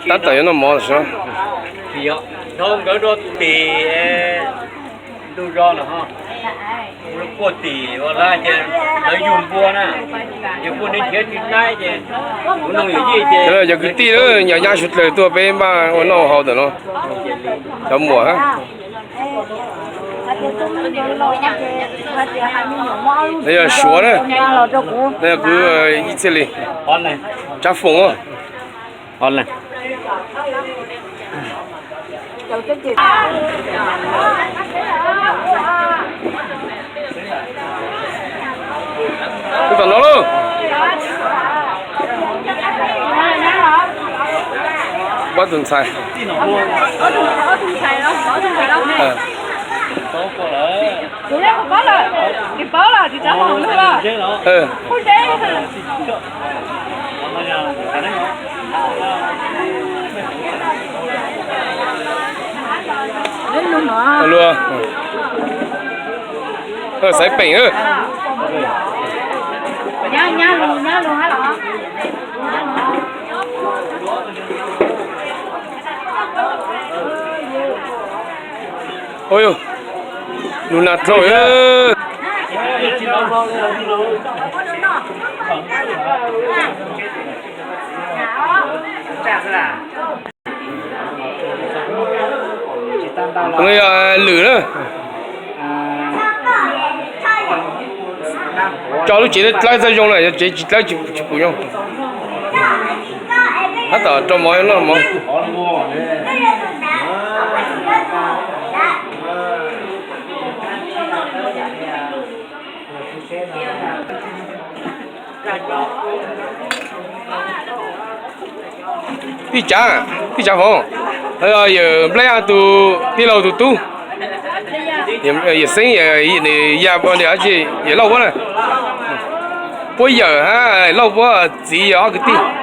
Tab tom yuav noj mov lawm. Nkawd rau tim ntug zos lawm, quaj tim ua lab ces lawv yug npua na, yog kuj neb nrhiav tsis taib ces kuv noog yawm yij ces cov kwv tij na, nyob nyab suav dlawg tuaj peb npaj ua noj haus ntawm no, cov muam hab. Yog Suav na, yog kuv ib txhij li, Tsab Foom, tus tom no lauj, pab tus ntxhais. Luag xaiv peem. Ua, lug nag dlhau. Lwm na. Tso lub tsev dlawb txawj zoo na, yog tsev tsis dlawb tsis pum zoo. Tab tom rau mov noj mov. Tij Tsav, tij Tsav Foom, yawm Nplhaib Yaj tus tij laug tus tub. Yawm Xeeb, yawm Lauj Puab na. Puab yawm hab Lauj Puab txiv yog ob kwv tij.